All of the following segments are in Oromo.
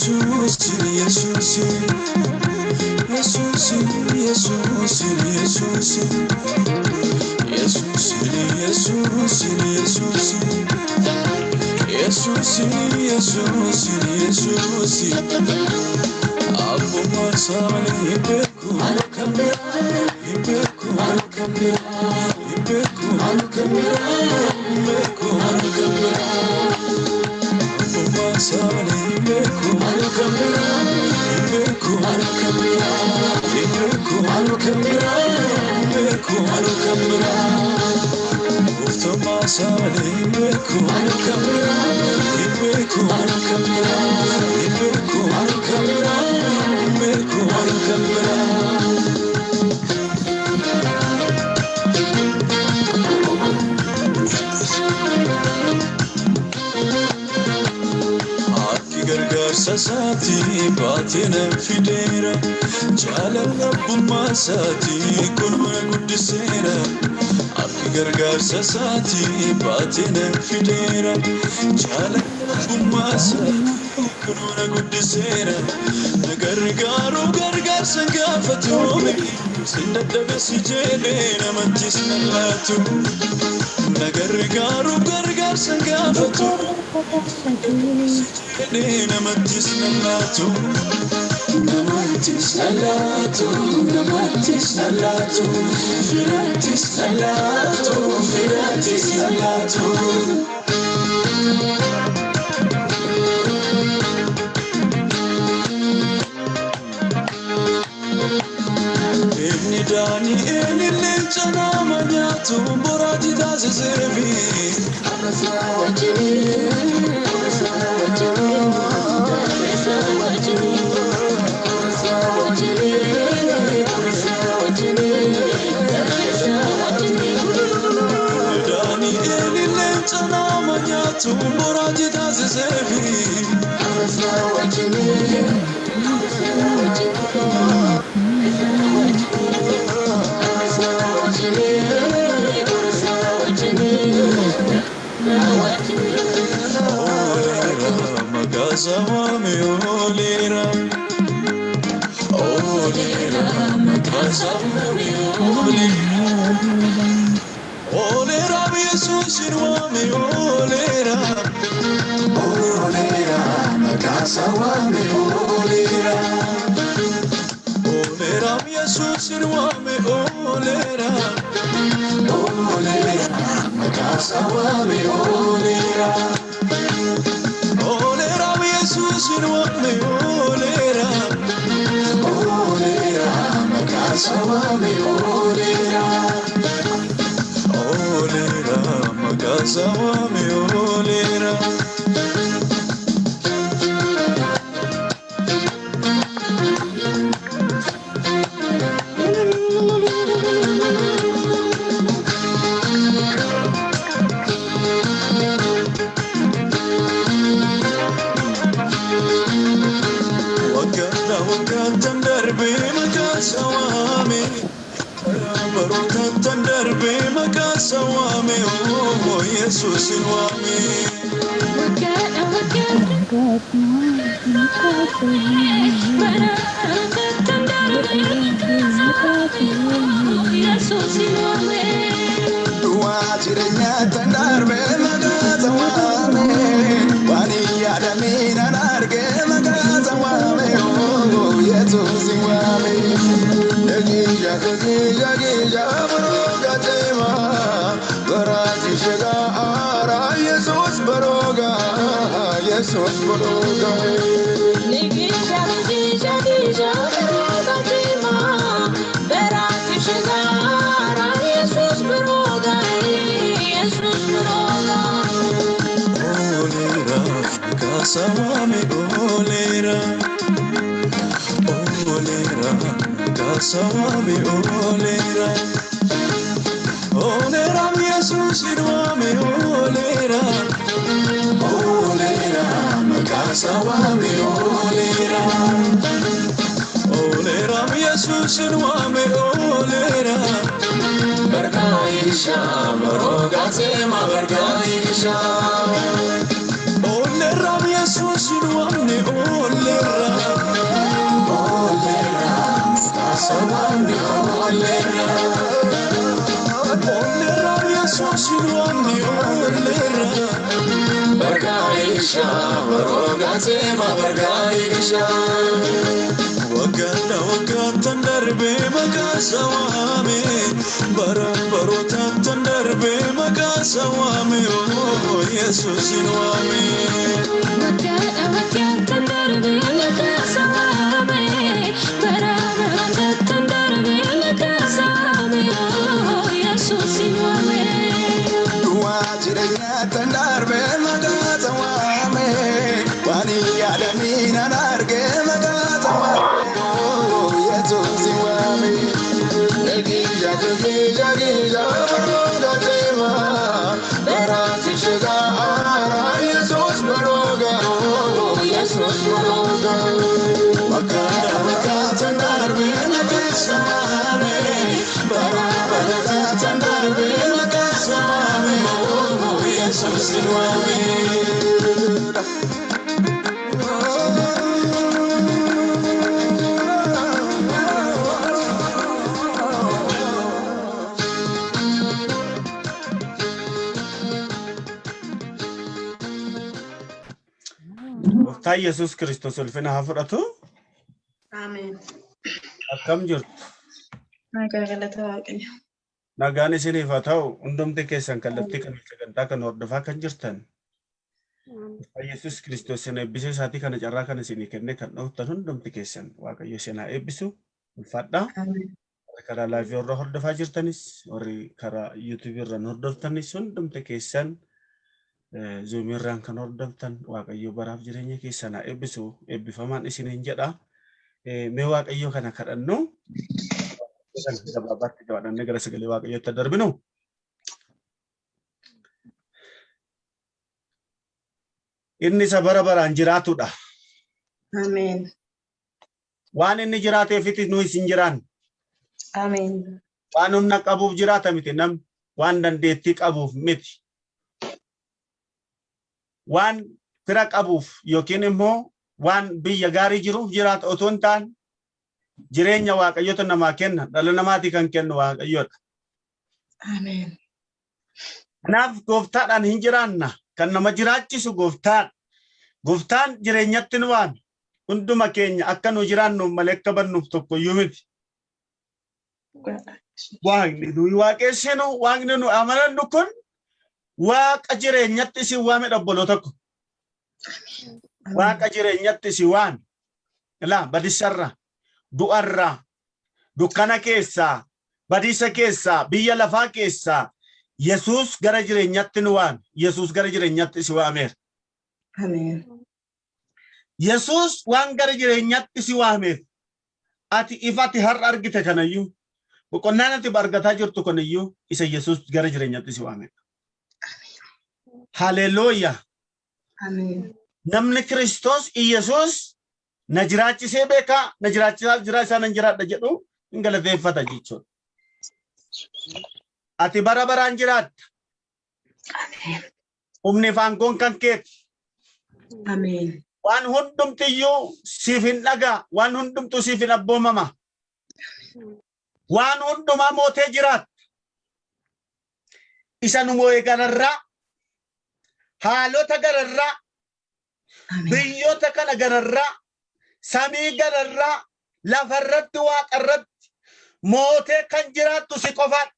Yesuus Yesuus Yesuus Yesuus Yesuus Yesuus Yesuus Yesuus Yesuus Yesuus Yesuus Abbummaa isaa malee hin beeku hin beeku hin beeku hin beeku Abbummaa isaa malee hin beeku hin beeku hin beeku hin beeku Gooftummaa isaa malee hin beeku hin beeku hin beeku hin beeku. Harki gargaarsa isaatii baatee na fideera. Jaalala abbummaa isaatii kunuma guddiseera. Harki gargaarsa isaatii baatee na fideera. Jaalala abbummaa isaatii kunuma guddiseera. Na gargaaru gargaarsa hin gaafatu. Sin dadhabe si jedhee namattis na laatu. Na gargaaru gargaarsa hin gaafatu. Jedhee namattis na laatu. Namattis na laatu, namattis na laatu, firattis na laatu, firattis na laatu. Inni Daani'eel leenca nama nyaatu boraatii taasiseefi. Inni Daani'eel leenca nama nyaatu boraatii taasiseefi. Oleera maqaa isaa waame oleera. Oleera maqaa isaa waame oleera. Oleera Yesuusin waame oleera. Oleera maqaa isaa waame oleera. Oleera Yesuusin waame oleera. Oleera maqaa isaa waame oleera. Oleera Yesuusin waame oleera. Oleera maqaa isaa waame oleera. Oleera maqaa isaa waame oleera. Waggaadha waggaattan darbee maqaa isaa waame. Baroottan darbee maqaa isaa waame. Oo Yesuusin waame. Du'aa jireenyaatti darbee maqaa isaa waame. Waan hin yaadamiin an argee maqaa isaa waame. Oo Yesuus waame. Egiija egiija egiija barooga deema. Garaati shegaa aaraa Yesuus barooga Yesuus barooga. Oleera maqaa isaa waame oleera. Oleera maqaa isaa waame oleera. Oleera Yesuusin waame oleera. Oleera maqaa isaa waame oleera. Oleera Yesuusin waame oleera. Bargaayisha barooga deema bargaayisha. Oleera Yesuusin waamne oolleerra. Oolleerra maqaa waamne oolleerra. Oolleerra Yesuusin waamne oolleerra. Bargaayisha baroogateema bargaayisha. Waggaadha waggaattan darbee maqaa isa waame bara barootaattan darbee maqaa isa waame oo Yesuusin waame. Waggaadha waggaattan darbee maqaa isa waame bara barootaattan darbee maqaa isa waame oo Yesuusin waame. Du'aa jireenyaattan darbee maqaa isa waame waan hin yaadamiin an argee maqaa isa waame oo Yesuusin waame. Eegiyya eegiyya eegiyya barooga deema baraati shigaa haaraa Yesuus barooga oo Yesuus barooga. Waggaadha waggaattan darbee maqaa isa waame bara barootaattan darbee maqaa isa waame oo Yesuusin waame. Gooftaan Yesuus Kiristoos ulfina haa fudhatu. Ameen. Akkam jirtu? Nagaa galata Waaqayyo. Nagaan isiniif haa ta'u. Hundumti keessan kallattii kan sagantaa kan hordofaa kan jirtan. Gooftaan Yesuus Kiristoos isin eebbisee isaatii kana carraa kana isinii kennee kan dhooftan hundumti keessan Waaqayyo isin haa eebbisu. Ulfaadhaa. Ameen. Warri karaa live irra hordofaa jirtanis, warri karaa YouTube irraan hordoftanis hundumti keessan Zoom irraan kan hordoftan Waaqayyo baraaf jireenya keessan haa eebbisu. Eebbifamaan isiniin jedha. Mee Waaqayyo kana kadhannu. Gabaabaatti kadhannee gara sagalee Waaqayyootti darbinu. Inni isa bara baraan jiraatudha. Ameen. Waan inni jiraateefiti nu isin jiraan. Ameen. Waan humna qabuuf jiraata miti namni. Waan dandeettii qabuuf miti. Waan fira qabuuf yookiin immoo waan biyya gaarii jiruuf jiraata otoo hin taane jireenya Waaqayyoota namaa kenna. Dhala namaatii kan kennu Waaqayyoodha. Ameen. Kanaaf gooftaadhaan hin jiraanna. Kan nama jiraachisu gooftaan. Gooftaan jireenyatti nu waame. Hunduma keenya akka nu jiraannuuf malee akka badnuuf tokkoyyuu miti. Waaqni nuyi waaqessinu, waaqni nu amanannu kun Waaqa jireenyatti isin waame obboloota ko. Waaqa jireenyatti isin waame. Ilaa badisarra, du'arra, dukkana keessaa, badiisa keessaa, biyya lafaa keessaa Yesuus gara jireenyatti nu waame. Yesuus gara jireenyatti isin waameera. Ameen. Yesuus waan gara jireenyatti si waameef ati ifati har'a argite kanayyuu boqonnaan ati argataa jirtu kanayyuu isa Yesuus gara jireenyatti si waamedha. Haleluuyaa. Ameen. Namni Kiristoos Iyesuus na jiraachisee beekaa, na jiraachisaa jira isaa nan jiraadha jedhu hin galateeffata jechuudha. Ati bara baraan jiraatta. Ameen. Humni fi aangoon kan keeti. Ameen. Waan hundumtiyyuu siif hin dhagaa, waan hundumtuu siif hin abboomama. Waan hundumaa mootee jiraatta. Isa nu moo'e gararraa, haalota gararraa, Ameen. biyyoota kana gararraa, samii gararraa, lafarratti, waaqarratti mootee kan jiraattu si qofaadha.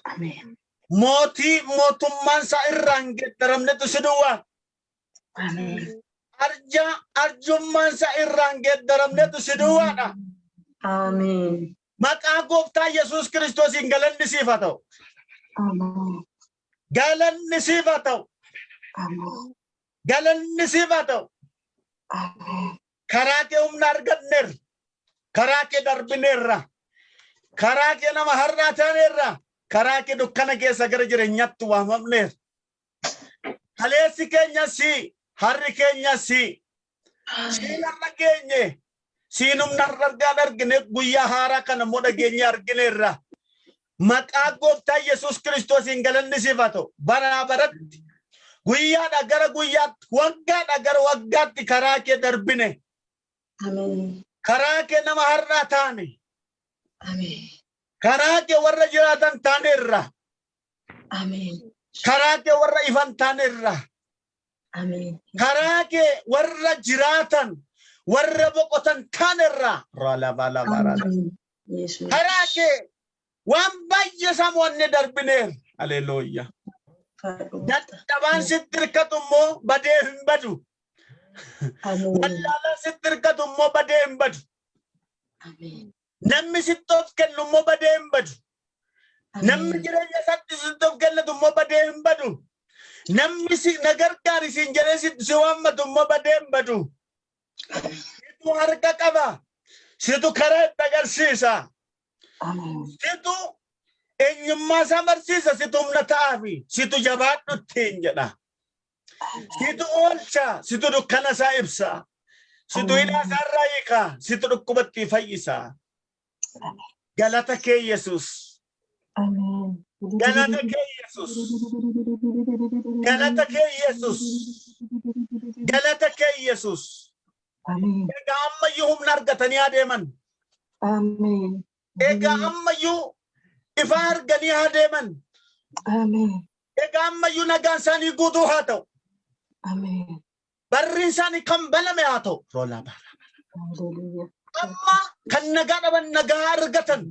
Ameen. Mootii mootummaan isaa irraa hin geeddaramnetu si duwwaa. Ameen. Arjaa arjummaan isaa irraa hin geeddaramnetu si duwwaadha. Ameen. Maqaa gooftaa Yesuus Kiristoosiin galanni siif haa ta'u. Ameen. Galanni siif haa ta'u. Ameen. Galanni siif haa ta'u. Ameen. Karaa kee humna arganneerra. Karaa kee darbineerra. Karaa kee nama har'aa taaneerra. Karaa kee dukkana keessa gara jireenyaatti waamamneerra. Kaleessi keenya si, harri keenya si. Siin har'a geenye. Siin humna har'a argaan argine guyyaa haaraa kana immoo dhageenye argineerra. Maqaa gooftaa Yesuus Kiristoosiin galanni siif haa ta'u. Baraa baratti Guyyaadha gara guyyaatti, waggaadha gara waggaatti karaa kee darbine. Ameen. Karaa kee nama har'aa taane. Ameen. Karaa kee warra jiraatan taaneerra. Ameen. Karaa kee warra ifan taaneerra. Ameen. Karaa kee warra jiraatan, warra boqotan taaneerra. Ralabalabara. Ameen. Yesuus. Karaa kee waan baay'ee samoonne darbineer. Haleluuyaa. Faadhu gooftaa. Dadhabaan sitti hirkatu immoo badee hin badu. Ameen. Wallaalaan sitti hirkatu immoo badee hin badu. Ameen. Namni sitti of kennu immoo badee hin badu. Namni Ameen. jireenya isaatti sitti of kennatu immoo badee hin badu. Namni si na gargaari siin jedhee si waammatu immoo badee hin badu. Situ harka qaba. Situ karaa itti agarsiisa. Ameen. Situ eenyummaa isaa barsiisa. Situ humna ta'aafi. Situ jabaadhu ittiin jedha. Situ oolcha. Situ dukkana isaa ibsa. Situ hidhaa isaa irraa hiika. Situ dhukkubatti fayyisa. Galata kee Yesuus. Ameen. Galata kee Yesuus. Galata kee Yesuus. Galata kee Yesuus. Ameen. Egaa ammayyuu humna argatanii adeeman. Ameen. Egaa ammayyuu ifa arganii adeeman. Ameen. Egaa ammayyuu nagaan isaanii guutuu haa ta'u. Ameen. Barri isaanii kan baname haa ta'u. Roolaa bara. Hallelujah. Amma kan nagaa dhaban nagaa argatan.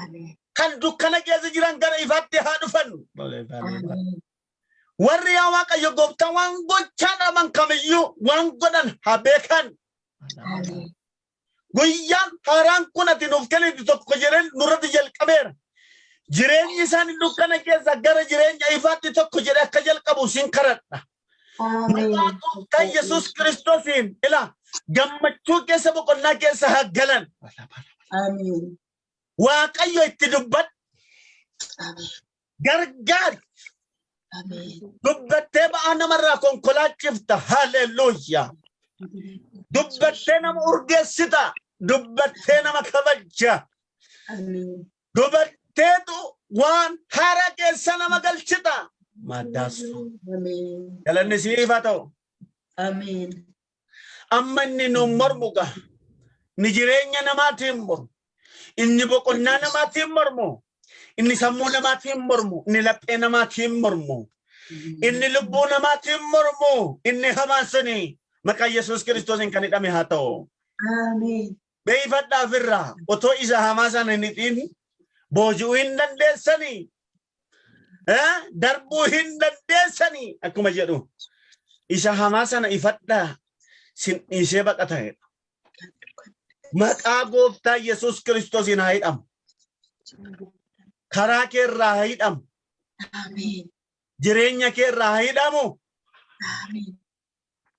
Ameen. Kan dukkana keessa jiran gara ifaatti haa dhufan. Ameen. Warri yaa Waaqayyo gooftaa waan gochaa dhaban kamiyyuu waan godhan haa beekan. Ameen. Guyyaan haaraan kun ati nuuf kennitu tokko jedheen nurratti jalqabeera. Jireenyi isaanii dukkana keessa gara jireenya ifaatti tokko jedhee akka jalqabu sin kadhadha. Ameen. Maqaa gooftaa Yesuus Kiristoosiin ila gammachuu keessa boqonnaa keessa haa galan. Ameen. Waaqayyo itti dubbadhu. Ameen. Gargaari. Ameen. Dubbattee ba'aa namarraa konkolaachifta. Haleluuyaa. Dubbattee nama urgeessita. Dubbattee nama kabajja. Ameen. Dubarteetu waan haaraa keessa nama galchita. Maddaasu. Ameen. Galanni siif haa ta'u. Ameen. Amma inni nuun mormu gaha. Inni jireenya namaatiin mormu. Inni boqonnaa namaatiin mormu. Inni sammuu namaatiin mormu. Inni laphee namaatiin mormu. Inni lubbuu namaatiin mormu. Inni hamaan suni maqaa Yesuus Kiristoosiin kan hidhame haa ta'u. Ameen. Beeyfadhaa ofirraa otoo isa hamaa sana hin hidhin booji'uu hin dandeessanii. Darbuu hin dandeessanii akkuma jedhu isa hamaa sana ifadhaa sin dhiisee baqata jedha. Maqaa gooftaa Yesuus Kiristoosiin haa hidhamu. Karaa kee irraa haa hidhamu. Ameen. Jireenya kee irraa haa hidhamu. Ameen.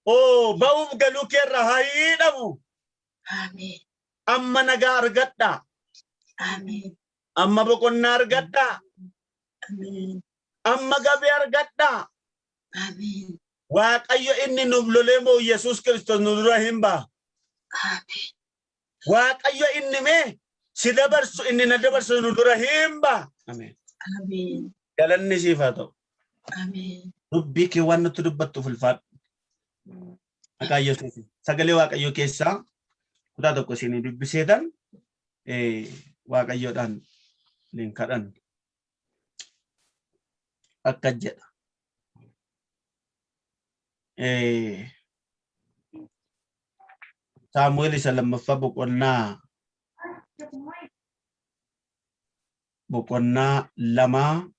Oo ba'uuf galuu kee irraa haa hidhamu. Ameen. Amma nagaa argadhaa. Ameen. Amma boqonnaa argadhaa. Ameen. Amma gabee argadhaa. Ameen. Waaqayyo inni nuuf lolee moo Yesuus Kiristoos nu dura hin ba'a. Ameen. Waaqayyo inni mee si dabarsu inni na dabarsu nu dura hin ba'a. Ameen. Ameen. Galanni siif haa ta'u. Ameen. Dubbii kee waan nutti dubbattuuf ulfaadhu. Maqaa Yesuusiin. Sagalee Waaqayyoo keessaa kutaa tokko isinii dubbiseetan Waaqayyoodhaan niin kadhanna. Akkas jedha. Saamu'eel isa lammaffaa boqonnaa 2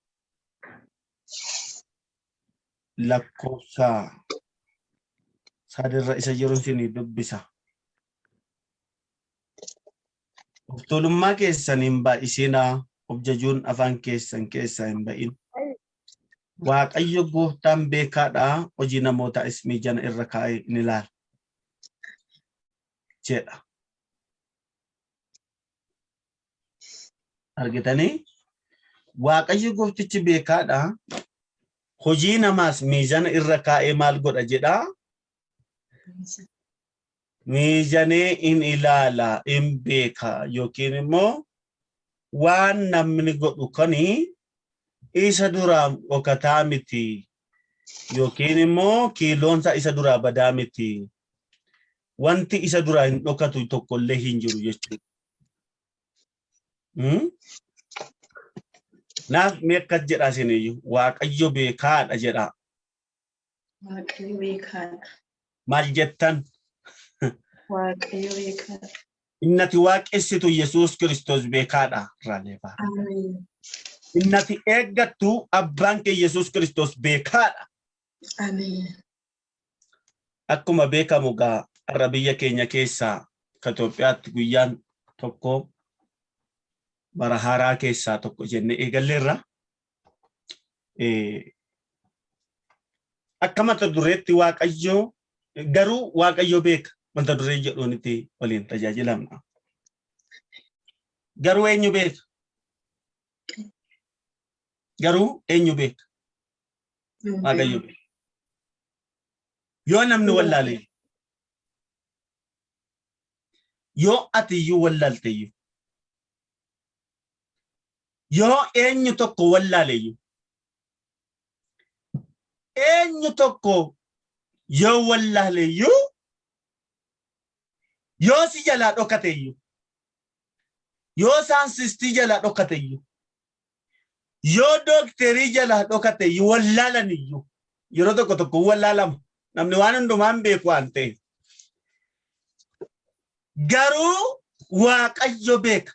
lakkoofsa 3rra isa jiru isinii dubbisa. Of tuulummaa keessan hin baay'isinaa, of jajuun afaan keessan keessaa hin ba'in. Waaqayyo gooftaan beekaadhaa hojii namoota ismii jana irra kaa'ee ni ilaala jedha. Argitanii? Waaqayyo gooftichi beekaadhaa hojii namaas miizana irra kaa'ee maal godha jedhaa? Miizanee in ilaala, in beeka yookiin immoo waan namni godhu kani isa duraan dhokataa miti. Yookiin immoo kiiloonsa isa duraa badaa miti. Wanti isa duraa hin dhokatu tokkollee hin jiru jechuudha. Naaf mee akkas jedhaa isiniyyuu Waaqayyo beekaadha jedhaa. Waaqayyo beekaadha. Maal jettan? Waaqayyo beekaadha. Innati waaqessitu Yesuus Kiristoos beekaadha. Raleefaa. Ameen. Innati eeggattu abbaan kee Yesuus Kiristoos beekaadha. Ameen. Akkuma beekamu gaa har'a biyya keenya keessaa ka Itoophiyaatti guyyaan tokko bara haaraa keessaa tokko jennee eegalleerra. Akka mata dureetti Waaqayyo garuu Waaqayyo beeka mata duree jedhuunitti waliin tajaajilamna. Garuu eenyu beeka? Garuu eenyu beeka? Waaqayyo beeka. Yoo namni wallaale, yoo ati iyyuu wallaalte iyyuu, yoo eenyu tokko wallaale iyyuu, eenyu tokko yoo wallaale iyyuu, yoo si jalaa dhokate iyyuu, yoo saayinsistii jalaa dhokate iyyuu, yoo dookterii jalaa dhokate iyyuu, wallaalan iyyuu, yeroo tokko tokko wallaalama. Namni waan hundumaan beeku waan ta'eef. Garuu Waaqayyo beeka.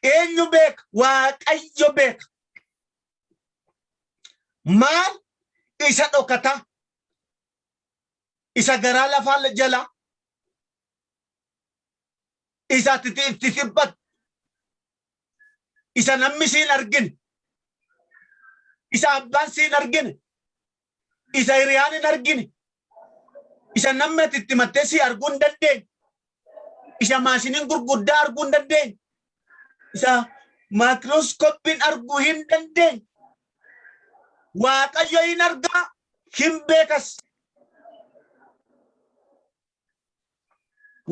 Eenyu beeka? Waaqayyo beeka. Maal isa dhokata? Isa garaa lafaa jala? Isa ati itti dhiphattu? Isa namni siin argine? Isa abbaan siin argine? Isa hiriyaan hin argine? Isa namni ati itti mattee si arguu hin dandeenye? Isa maashiniin gurguddaa arguu hin dandeenye? Isa maayikirooskooppiin arguu hin dandeenye? Waaqayyo hin argaa, hin beekas.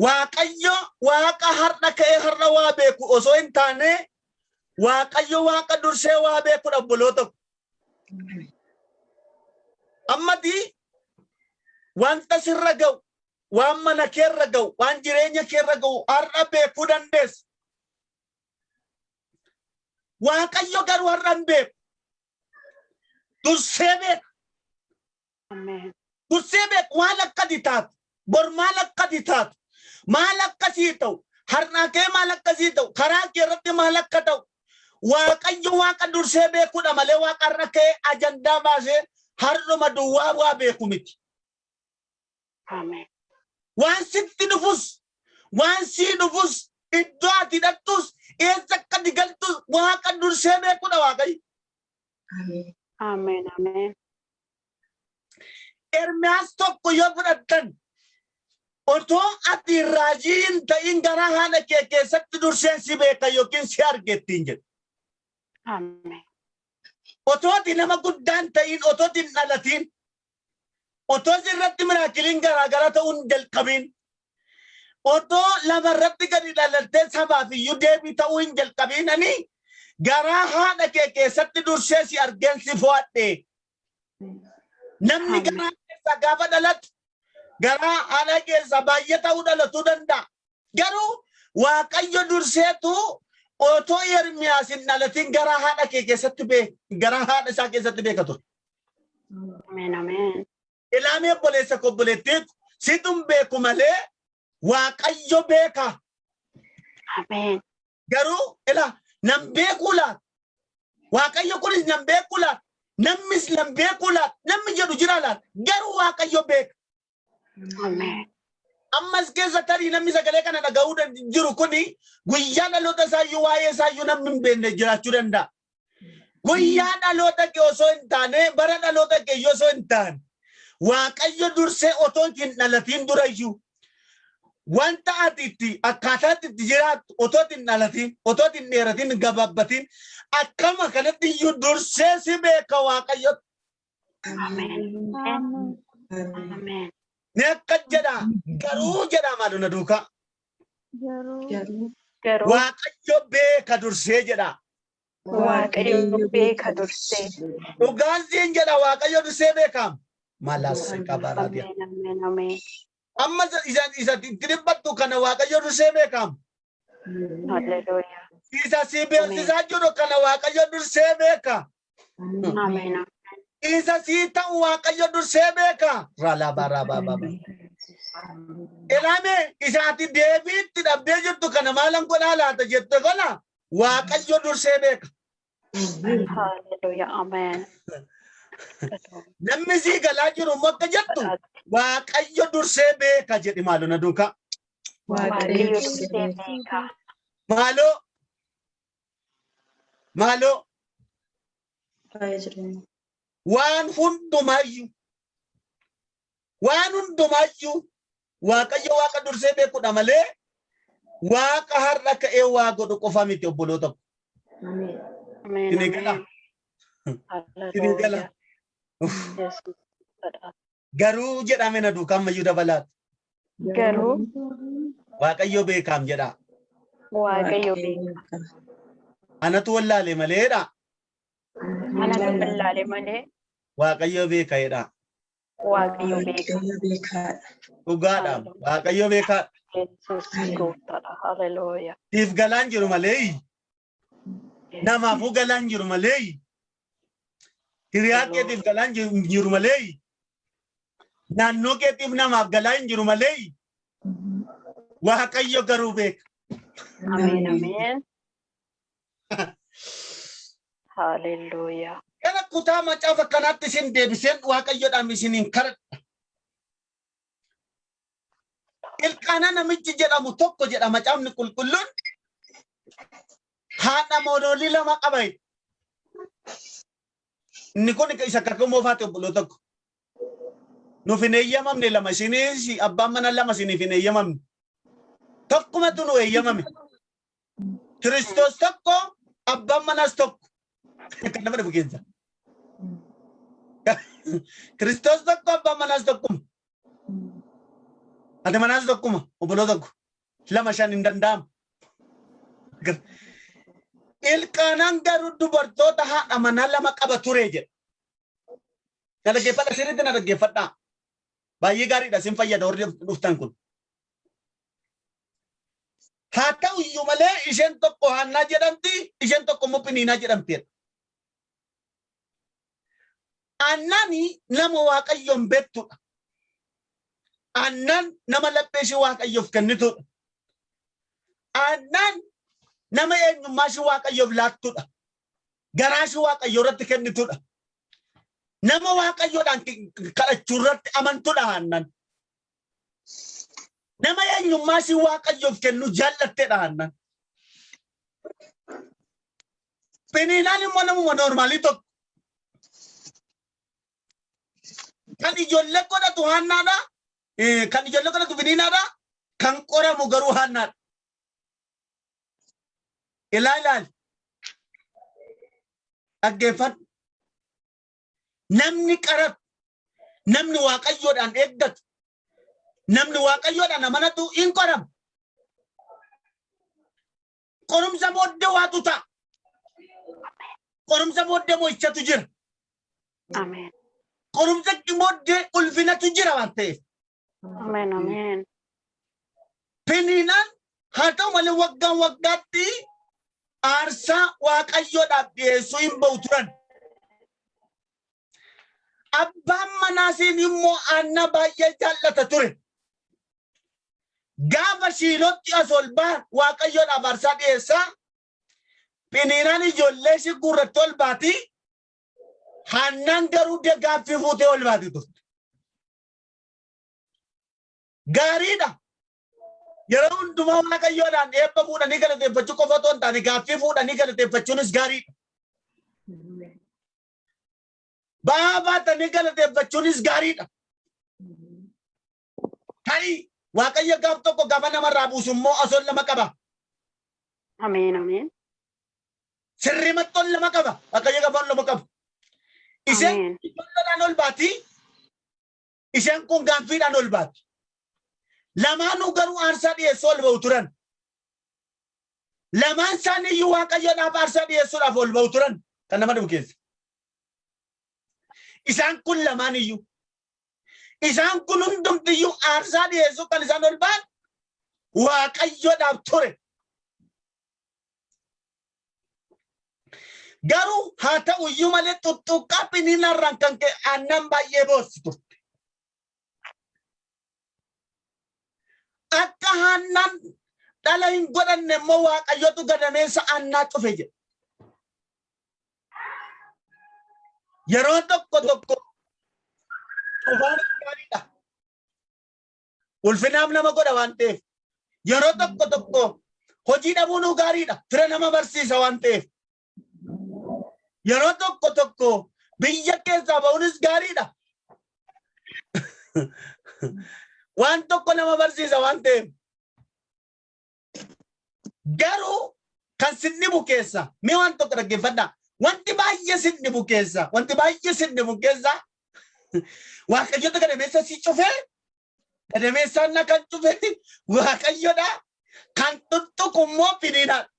Waaqayyo Waaqa har'a ka'ee har'a waa beeku osoo hin taane, Waaqayyo Waaqa dursee waa beekudha, obboloota ko. Ammati wanta sirra ga'u, waan mana keerra ga'u, waan jireenya keerra ga'u har'a beekuu dandeessa. Waaqayyo garuu har'a hin beeku. Dursee beeka. Ameen. Dursee beeku waan akkati taatu, bor maal akkati taatu, maal akkasii ta'u, har'aa kee maal akkasii ta'u, karaa kee irratti maal akka ta'u. Waaqayyo Waaqa dursee beekudha malee Waaqa har'a ka'ee ajandaa baasee har'uma duwwaa waa beeku miti. Ameen. Waan sitti dhufus, waan sii dhufus, iddoo ati hidhattus, eessa akka ati galtus Waaqa dursee beekudha Waaqayyo. Ameen. Ameen. Ameen. Ermiyaas 1 yoo fudhattan, otoo ati raajii hin ta'in garaa haadha kee keessatti durseen si beeka yookiin si arge ittiin jedhe. Ameen. Otoo ati nama guddaan ta'in, otoo ati hin dhalatin, otoo sirratti miraakiliin garaagaraa ta'uu hin jalqabin, otoo lafarratti gadi dhalattee sabaaf iyyuu deebii ta'uu hin jalqabin, ani garaa haadha kee keessatti dursee si argeen si fo'adhe. Namni Ameen. garaa keessaa gaafa dhalatu, garaa haadha keessaa baay'ee ta'uu dhalatuu danda'a. Garuu Waaqayyo durseetu otoo Ermiyaas hin dhalatin garaa haadha kee keessatti beeka, garaa haadha isaa keessatti beeka ture. Ameen. Ameen. Ilaamee obboleessa koo, obboleettii, situn beeku malee Waaqayyo beeka. Ameen. Garuu ila nan beekuu laata? Waaqayyo kunis nan beekuu laata? Namnis nan beekuu laata? Namni jedhu jira laata? Garuu Waaqayyo beeka. Ameen. Ammas keessa tarii namni sagalee kana dhaga'uu jiru kuni guyyaa dhaloota isaayyuu, waa'ee isaayyuu namni hin beekne jiraachuu danda'a. Guyyaa dhaloota kee osoo hin taane, bara dhaloota kee iyyuu osoo hin taane, Waaqayyo dursee otoo hin dhalatiin durayyuu wanta ati itti akkaataa itti jiraattu, otoo hin dhalatiin, otoo hin dheeratin, hin gabaabbatin, akkama kanatti iyyuu dursee si beeka Waaqayyo. Ameen. Ameen. Ameen. Ni akka jedha, garuu jedha, maalu na duukaa. Garuu Garuu Waaqayyo beeka dursee jedha. Waaqayyo beeka dursee. Dhugaan siin jedha, Waaqayyo dursee beekaam. Malaas qabaraadiya. Ameen. Ameen. Ameen. Amma isa itti dhiphattu kana Waaqayyo dursee beekaam. Hallelujah. Isa si beeksisaa jiru kana Waaqayyo dursee beeka. Ameen. Isa sii ta'u Waaqayyo dursee beeka. Ralabarababa. Ilaame, isaati deebii itti dhabdee jirtu kana maalan godhaa laata jette kana Waaqayyo dursee beeka. Hallelujah. Ameen. Namni sii galaa jiru immoo akka jettu "Waaqayyo dursee beeka" jedhi maaloo na duukaa. Waaqayyo dursee beeka. Maaloo, maaloo, waan hundumaayyuu, waan hundumaayyuu Waaqayyo Waaqa dursee beekudha malee Waaqa har'a ka'ee waa godhu qofa miti, obboloota ko. Ameen. Isinii gala? Isinii gala? Hallelujah. Yesuus badhaadha. "Garuu" jedhame na duukaa ammayyuu dabalaata. Garuu. "Waaqayyo beekaam" jedha. Waaqayyo beeka. "Anatu wallaale maleedha." Anatu wallaale malee. "Waaqayyo beeka" jedha. Waaqayyo beeka. Dhugaadha. Waaqayyo beekaadha. Yesuus gooftaadha. Hallelujah. Siif galaan jiru malee, namaafuu galaan jiru malee, hiriyaa keetiif galaan jiru malee, naannoo keetiif namaaf galaa hin jiru malee, Waaqayyo garuu beeka. Ameen. Ameen. Hallelujah. Gara kutaa macaafa kanaatti isin deebiseen Waaqayyoodhaan isiniin kadhadha. Ilqaana namichi jedhamu tokko jedha macaafni qulqulluun, haadha moodolii lama qaba. Inni kun isa kakuu moofaati, obboloo tokko. Nuuf hin eeyyamamne lama, isinis abbaan mana lama isiniif hin eeyyamamne. Tokkumatu nu eeyyamame. Kiristoos tokko, abbaan manaas tokko. Kan nama dhufu keessa. Kiristoos tokko, abbaan manaas tokkuma. Ati manaas tokkuma, obboloo tokko. Lama shan hin danda'amu. Ilqaanaan garuu dubartoota haadha manaa lama qaba ture jedha. Na dhaggeeffadha, sirriitti na dhaggeeffadhaa. Baay'ee gaariidha, sin fayyada warri dhuftan kun. Haa ta'u iyyuu malee isheen tokko Haannaa jedhamti, isheen tokko immoo Piniinaa jedhamti. Haannaan nama Waaqayyoon beektudha. Haannaan nama laphee ishee Waaqayyoof kennitudha. Haannaan nama eenyummaa ishee Waaqayyoof laattudha. Garaa ishee Waaqayyoo irratti kennitudha. Nama Waaqayyoodhaan kadhachuu irratti amantudha Haannaan. Nama eenyummaa ishee Waaqayyoof kennu jaallattedha Haannaan. Piniinaan immoo namuma normalii tokko. Kan ijoollee godhatu Haannaadha. Kan ijoollee godhatu Piniinaadha. Kan qoramu garuu Haannaadha. Ilaa, ilaali. Dhaggeeffadhu. Namni qaratu, namni Waaqayyoodhaan eeggatu, namni Waaqayyoodhaan amanatu hin qorama. Qorumsa booddee waatu ta'a. Qorumsa booddee mo'ichatu jira. Ameen. Qorumsa booddee ulfinatu jira waan ta'eef. Ameen. Ameen. Piniinaan haa ta'u malee waggaan waggaatti aarsaa Waaqayyoodhaaf dhiyeessuu hin ba'u turan. Abbaan manaasiin immoo Aanna baay'ee jaallata ture. Gaafa Shiilootti as ol ba'an Waaqayyoodhaaf aarsaa dhiyeessaa. Piniinaan ijoollee ishii guurratti ol baati. Haannaan garuu gaaffii fuutee ol baati turte. Gaariidha. Yeroo hundumaa Waaqayyoodhaan eebba fuudhanii galateeffachuu qofa otoo hin taane gaaffii fuudhanii galateeffachuunis gaariidha. Ba'aa baatanii galateeffachuunis gaariidha. Tarii Waaqayyo gaaf tokko gaafa namarraa buusu immoo osoon lama qaba. Ameen. Ameen. Sirriimatti ol lama qaba. Waaqayyo gaafa ol lama qaba. Isheen Ameen. ijoolleedhaan ol baati. Isheen kun gaaffiidhaan ol baati. Lamaanuu garuu aarsaa dhiyeessuu ol ba'u turan. Lamaan isaanii iyyuu Waaqayyoodhaaf aarsaa dhiyeessuudhaaf ol ba'u turan kan nama dhibu keessa. Isaan kun lamaan iyyuu. Isaan kun hundumti iyyuu aarsaa dhiyeessuu kan isaan ol ba'an Waaqayyoodhaaf ture. Garuu haa ta'u iyyuu malee tuttuqqaa Piniinaarraan kan ka'e Haannaan baay'ee boossi turte. Akka Haannaan dhala hin godhanne immoo Waaqayyotu gadameessa Haannaa cufe jedha. Yeroo tokko tokko cufaan gaariidha. Ulfinaaf nama godha waan ta'eef. Yeroo tokko tokko hojii dhabuunuu gaariidha. Fira nama barsiisa waan ta'eef. Yeroo tokko tokko biyya keessaa ba'uunis gaariidha. Waan tokko nama barsiisa waan ta'eef. Garuu kan sin dhibu keessa mee waan tokko dhaggeeffadhaa. Wanti baay'ee sin dhibu keessa wanti baay'ee sin dhibu keessa Waaqayyoota gadameessa si cufee gadameessaan na kan cufe Waaqayyodha. Kan tuttuqu immoo finiinaadha.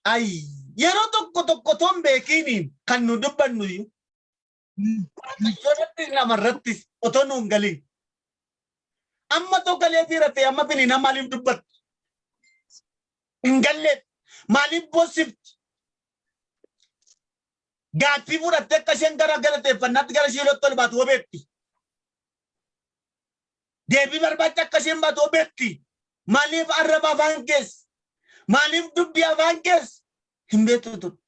Ay, yeroo tokko tokko otoo hin beekiiniin kan nu dubbannu iyyuu Waaqayyo irrattis nama irrattis otoo nu hin galiin. Amma otoo galee fiira ta'e amma finiina maaliif dubbattu? Hin galleef maaliif boossifti? Gaaffii fudhattee akka isheen gara galateeffannaatti gara shiilootti ol baatu beekti. Deebii barbaacha akka isheen baatu beekti. Maaliif arraba afaan keessa? Maaliif dubbii afaan keessa? Hin beektu turte.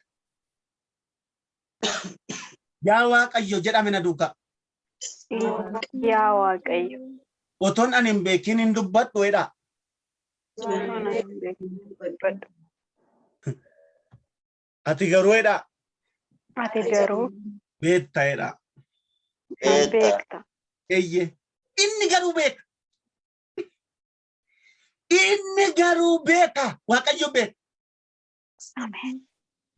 Yaa Waaqayyo jedhame na duukaa. Yaa Waaqayyo. Otoon ani hin beekin hin dubbadhu jedhaa. Otoon ani hin beekin dubbadhu. Ati garuu jedhaa. Ati garuu Beekta jedhaa. beekta. Eeyyee. Inni garuu beeka. Inni garuu beeka. Waaqayyo beeka. Ameen.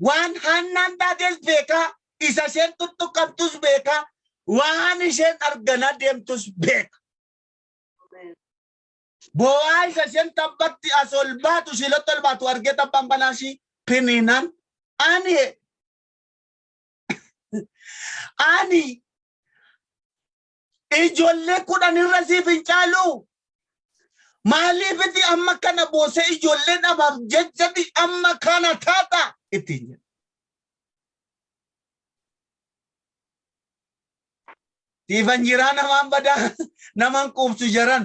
Waan Haannaan taates beeka. Isa isheen tuttuqamtus beeka. Waan isheen arganaa deemtus beeka. Boo'aa isa isheen tabbatti as ol baatu shiilotti ol baatu argee tabbaan banaa ishii Piniinaan ani ijoollee 10 irra siif hin caalu. Maaliifiti amma kana boosee ijoollee dhabaaf jechati amma kana taata ittiin jedhe. Siifan jiraa namaan badaa namaan quubsu jaran.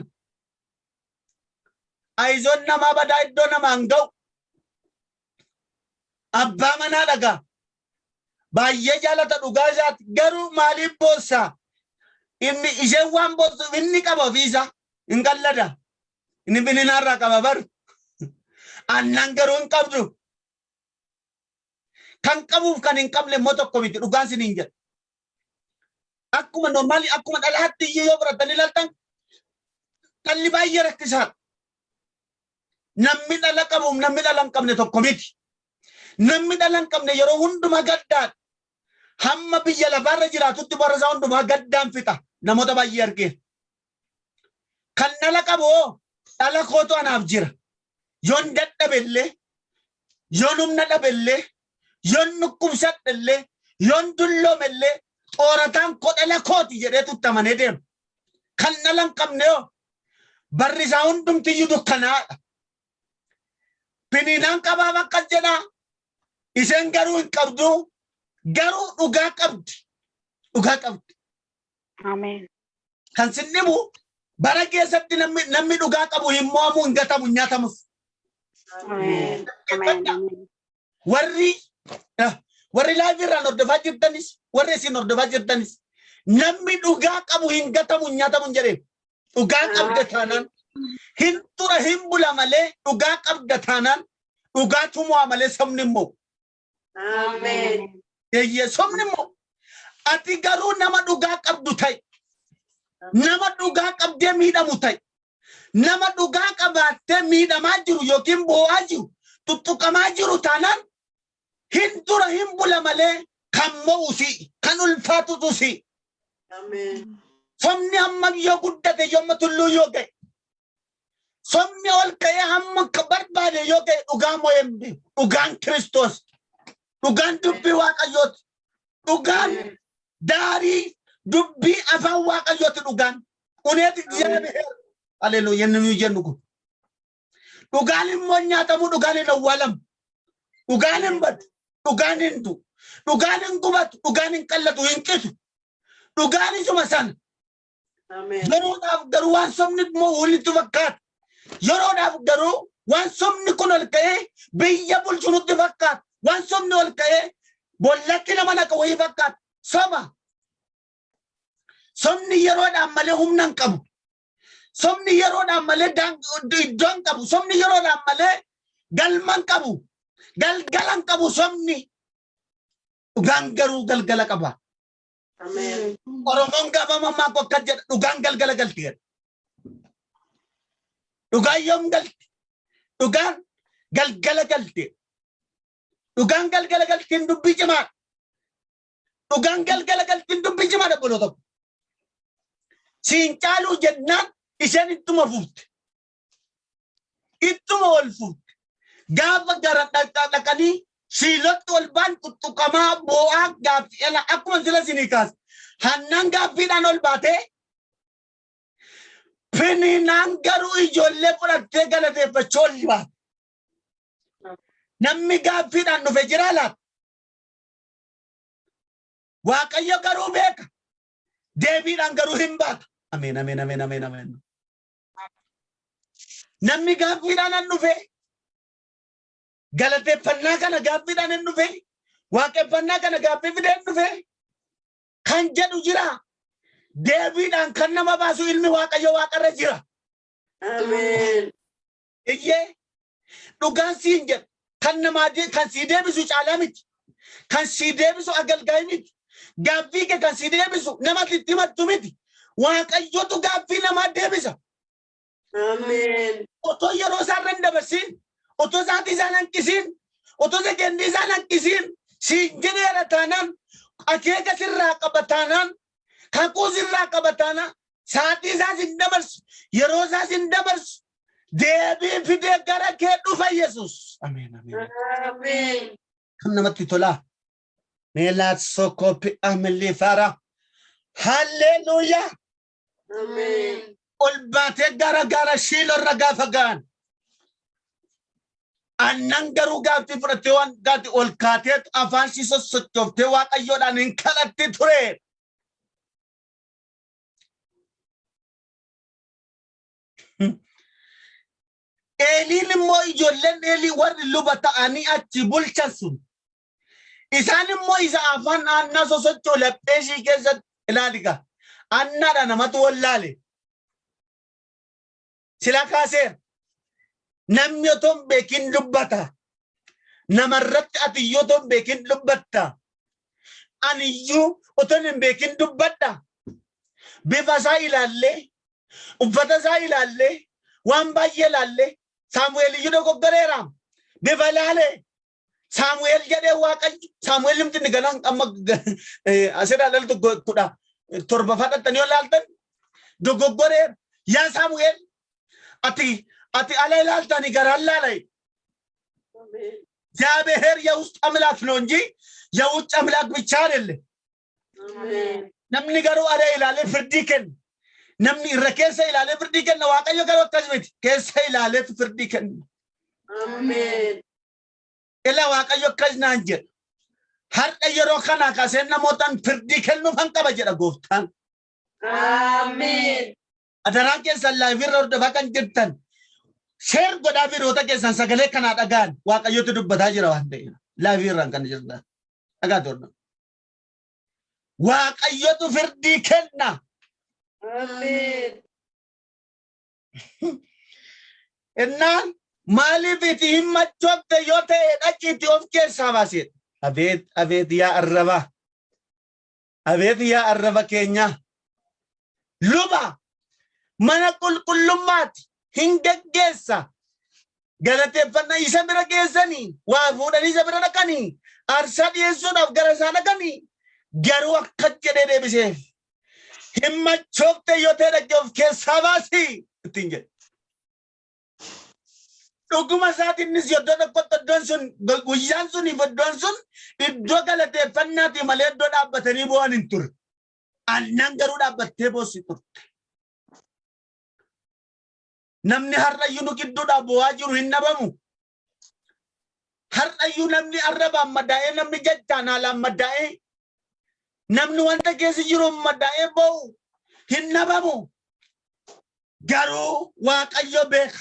Ayizoon namaa badaa iddoo namaan ga'u. Abbaa manaa dhagaa. Baay'ee jaalata dhugaa isaati. Garuu maaliif boossaa? Inni isheen waan boossuuf inni qaba ofiisa. Hin qallada. Inni bininaarraa qaba bar. Annan garuu hin qabdu. Kan qabuuf kan hin qabne immoo tokko miti dhugaan siniin jedha. Akkuma normaali akkuma dhalaatti iyyuu yoo fudhatanii ilaaltan dhalli baay'ee rakkisaadha. Namni dhala qabuuf namni dhala hin qabne tokko miti. Namni dhala hin qabne yeroo hundumaa gaddaadha. Hamma biyya lafaarra jiraatutti bara isaa hundumaa gaddaan fixa. Namoota baay'ee argee. Kan dhala qabu hoo dhala kootu anaaf jira. Yoon dadhabe illee, yoon humna dhabe illee, yoon dhukkubsadhe illee, yoon dulloome illee xoorataan koo dhala kooti jedhee tuttamanee deema. Kan dhala hin qabne hoo barri isaa hundumtiyyuu dukkanaa'aadha. Piniinaan qabaaf akkas jedha. Isheen garuu hin qabdu. Garuu dhugaa qabdi. Dhugaa qabdi. Ameen. Kan sin dhibu bara keessatti namni dhugaa qabu hin mo'amu, hin gatamu, hin nyaatamus. Ameen. Ameen. Ameen. Warri live irraan hordofaa jirtanis warri isin hordofaa jirtanis namni dhugaa qabu hin gatamu, hin nyaatamu hin jedheen. Dhugaa qabda taanaan hin tura hin bula malee dhugaa qabda taanaan dhugaatu mo'a malee sabni immoo. Ameen. Eeyyee sobni immoo ati garuu nama dhugaa qabdu ta'i. Nama dhugaa qabdee miidhamu ta'i. Nama dhugaa qabaattee miidhamaa jiru yookiin boo'aa jiru tuttuqamaa jiru taanaan hin tura hin bula malee kan mo'u si kan ulfaatutu si. Ameen. Sobni amma yoo guddate yoo amma tulluu yoo ga'e ol ka'ee hamma akka barbaade yoo ka'e dhugaa mo'ee hin beeku. Dhugaan Kiristoos. Dhugaan dubbii Waaqayyooti. Dhugaan daarii dubbii afaan Waaqayyooti dhugaan. እውነት እግዚአብሔር ሃሌሉያ inni jennu kun. Dhugaan immoo hin nyaatamu, dhugaan hin awwaalamu. Dhugaan hin badu, dhugaan hin du'u. Dhugaan hin gubatu, dhugaan hin qallatu, hin citu. Dhugaan isuma sana. Ameen. Yeroodhaaf garuu waan sobni immoo walitti fakkaata. Yeroodhaaf garuu waan sobni kun ol ka'ee biyya bulchu nutti fakkaata. Waan sobni ol ka'ee bollatti nama naqa wayii fakkaata. Soba. Sobni yeroodhaan malee humna hin qabu. Sobni yeroodhaan malee iddoo hin qabu. Sobni yeroodhaan malee galma hin qabu. Galgala hin qabu sobni. Dhugaan garuu galgala qaba. Ameen. Oromoon gaafa mammaakku akkas jedha, dhugaan galgala galti jedha. Dhugaan yoom galti? Dhugaan galgala galti. Dhugaan galgala galtiin dubbii cimaadha. Dhugaan galgala galtiin dubbii cimaadha, obboloota koo. Siin caaluu jennaan isheen ittuma fufte. Ittuma ol fufte. Gaafa gara dhaqanii Shiilotti ol baan tuttuqamaa boo'aa gaaffii ela akkuma sila sinii kaase. Hannaan gaaffiidhaan ol baatee, Piniinaan garuu ijoollee fudhattee galateeffachuu ol baate. Namni gaaffiidhaan dhufe jiraa laata? Waaqayyo garuu beeka. Deebiidhaan garuu hin baata. Ameen, ameen, ameen, ameen, ameen. Namni gaaffiidhaan an dhufe, galateeffannaa kana gaaffiidhaan hin dhufe, waaqeffannaa kana gaaffii fidee hin dhufe kan jedhu jira. Deebiidhaan kan nama baasu ilmi Waaqayyo waaqarra jira. Ameen. Iyyee, dhugaan siin jedha, kan namaa kan sii deebisu caalaa miti. Kan sii deebisu agalgaa'ii miti. Gaaffii kee kan sii deebisu namatti itti himattu miti. Waaqayyotu gaaffii namaa deebisa. Ameen. Otoo yeroo isaa irra hin dabarsin, otoo isaatii isaan hanqisiin, otoo sekendii isaan hanqisiin, siin jedheera taanaan, akeeka sirraa qaba taanaan, kakuu sirraa qaba taanaan, sa'aatii isaas hin dabarsu, yeroo isaas hin dabarsu, deebii fidee gara kee dhufa Yesuus. Ameen, ameen. Ameen. Kan namatti tolaa. Meelaat sokoopi amilli fara. Halleluuyaa. Ameen. Ol baatee gara gara Shiiloo irra gaafa ga'an. Annan garuu gaaffii fudhattee waan gaati ol kaatee afaan ishii sossochooftee Waaqayyoodhaan hin kadhatti ture. Eeliin immoo, ijoolleen Eelii warri luba ta'anii achi bulchan sun, isaan immoo isa afaan Aannaa sosochoo laphee ishii keessatti ilaali gaa. Annaadha namatu wallaale. Sila kaaseera. Namni otoo hin beekin dubbata. Namarratti ati iyyuu otoo hin beekin dubbatta. Ani iyyuu otoo hin beekin dubbadha. Bifa isaa ilaallee, uffata isaa ilaallee, waan baay'ee ilaallee, Saamu'eel iyyuu dogoggoreera. Bifa ilaalee Saamu'eel jedhee Waaqayyo Saamu'eel himti inni ganaan amma asirraa dhaltu 17 fadhattanii yoo ilaaltan dogoggoreera. Yaa Saamu'eel, ati ala ilaaltani garaan laalai. Ameen. እግዚአብሔር የውስጥ አምላክ ነው እንጂ የውጭ አምላክ ብቻ አይደለም። Ameen. Namni garuu ala ilaalee firdii kenna. Namni irra keessa ilaalee firdii kenna. Waaqayyo garuu akkas miti. Keessa ilaalee firdii kenna. Ameen. Ila Waaqayyo akkas naan jedha. Har'a yeroo kanaa kaasee namootaan firdii kennuuf han qaba jedha gooftaan. Ameen. Adaraa keessan, live irra hordofaa kan jirtan, share godhaa, firoota keessan sagalee kanaa dhagaan. Waaqayyotu dubbataa jira waan ta'eef. Live irraan kan jirtan. Dhagaa torna. Waaqayyotu firdii kenna. Ameen. Innaan maaliif itti hin machoofte yoo ta'e dhaqiitti of keessaa baaseedha. Abeet, abeet, yaa arraba. Abeet, yaa arraba keenya. Luba mana qulqullummaati hin geggeessa. Galateeffannaa isa bira geessanii, waa fuudhanii isa bira dhaqanii, aarsaa dhiyeessuudhaaf gara isaa dhaqanii, garuu akka jedhee deebiseef. Hin machoofte yoo ta'e dhaqee of keessaa baasii ittiin jedhe. Dhuguma isaati innis iddoo tokkotti iddoon sun guyyaan suniif iddoon sun iddoo galateeffannaati malee iddoo dhaabbatanii boo'an hin turre. Annaan garuu dhaabbattee boossi turte. Namni har'ayyuu nu gidduudhaa boo'aa jiru hin dhabamu. Har'ayyuu namni arrabaan madaa'ee, namni jechaan haalaan madaa'ee, namni wanta keessa jiru madaa'ee boo'u hin dhabamu. Garuu Waaqayyo beeka.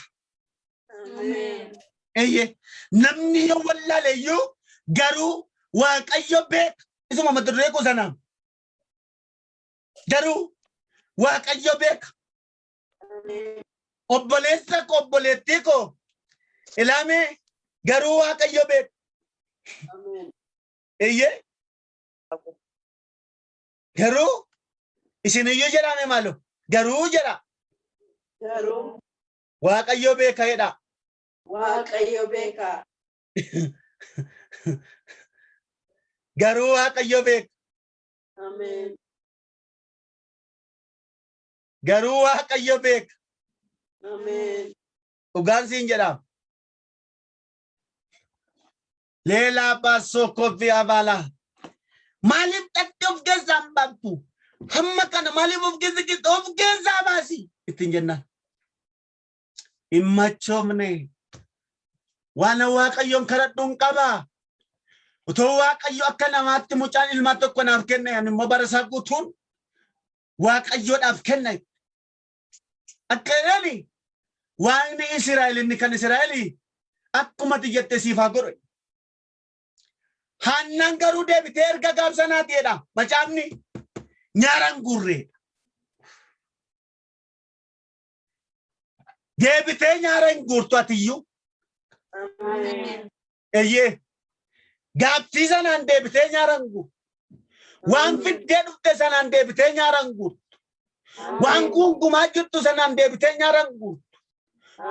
Ameen. Eeyyee, namni yoo wallaale iyyuu garuu Waaqayyo beeka. Isuma mata duree koo sanaa. Garuu Waaqayyo beeka. Obboleessa koo, obboleettii koo, ilaamee, garuu Waaqayyo beeka. Ameen. Eeyyee, garuu isin iyyuu jedhame maalo, garuu jedha. Garuu Waaqayyo beeka jedha. Waaqayyo beeka. Garuu Waaqayyo beeka. Ameen. Garuu Waaqayyo beeka. Ameen. Dhugaan siin jedhama. Leelaa baasoo koffii abaalaa. Maaliif dhaqxee of keessaa hin baaftu? Hamma kana maaliif of keessa keessa of keessaa baasi? Ittiin jennaan. Hin machoofne. Waan Waaqayyoon kadhadhu hin qabaa. Otoo Waaqayyo akka namaatti mucaan ilmaa tokko naaf kenne, ani immoo bara isaa guutuun Waaqayyoodhaaf kenna. Akka jedhani, Waaqni Israa'el inni kan Israa'el akkuma ati jette siif haa godhu. Haannaan garuu deebitee erga gaaf sanaati jedha macaafni, nyaara hin guurreedha. Deebitee nyaara hin guurtu atiyyuu. Ameen. Eeyyee. Gaaffii sanaan deebitee nyaara hin guurtu. Waan fiddee dhufte sanaan deebitee nyaara hin guurtu. Waan guungumaa jirtu sanaan deebitee nyaara hin guurtu.